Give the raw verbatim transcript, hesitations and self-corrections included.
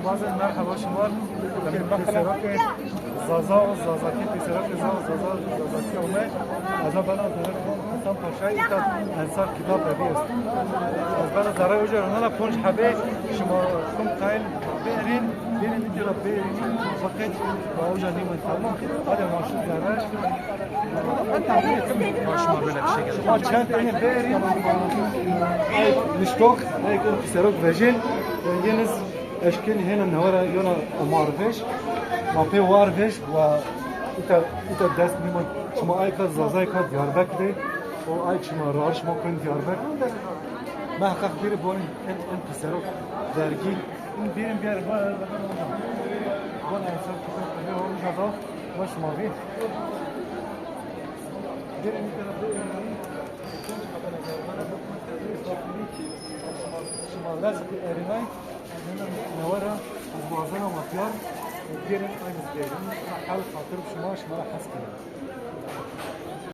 Bazen merheba şima. Pîserakê Zaza û Zazakî, pîserakê Zaza, Zaza, Zazakî ome. Ez a bena Hasan Paşa, îta Ensar Kitap Evi est. Ez bena zerrey uca ronena ponc hebê, şima kum tayên bêrîn, bêrîn îtya ra bêrîn, wextê ma uca nîmen, tamam. Hadi ma şu zerre. Başıma böyle bir şey geldi. Şima çend tane bêrîn, niştok, ey kum pîserok vejîn, yeniz Eşkên hêna newe ra yona omar vej, ma pê war vej wa îta, îta dest nîman. Şima ay ka Zazay ka Diyarbekir de, o ay şima rar şima koyun Diyarbekir. Muhakkak biri bonin en, en pîserok vergi. Bîrin bîyer, bon, bon, en son kitap, ben olmuş adam, baş mavi. Bîrin bir tarafı, şima lez erinay. Newe ra ez wazena ma diyar bêrîn, aynı bêrîn. Hal xatir şima, şima ra hes kenim.